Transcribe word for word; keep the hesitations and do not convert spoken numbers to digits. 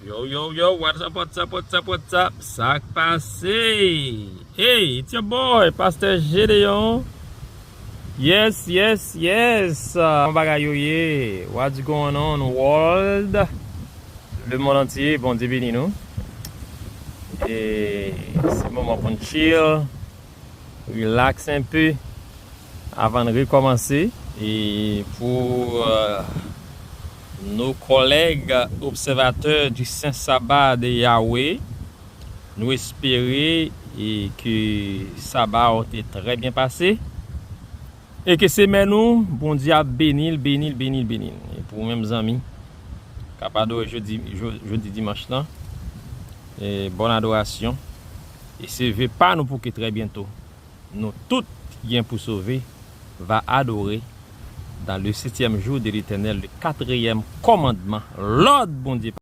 Yo, yo, yo, what's up, what's up, what's up, what's up? Sa k pase? Hey, it's your boy, Pastor Gédéon. Yes, yes, yes. Kòman bagay yo ye? What's going on, world? Le monde entier, Bondye beni nou. E se moman pou n chill, relax un peu avan n rekòmanse. E pou euh, nos collègues observateurs du Saint Sabbat de Yahweh, nou espere e ke saba w te trè byen pase e ke semèn ou Bondye ap beni l, beni l, beni l, beni l. E pou ou menm zanmi k ap adore jodi, jo- jodi dimanch lan, e bòn adorasyon. E se ve pa nou pou ke trè byento nou tout ki gen pou sove va adore dans le septième jour de l'Éternel, le quatrième commandement, lòd Bondye.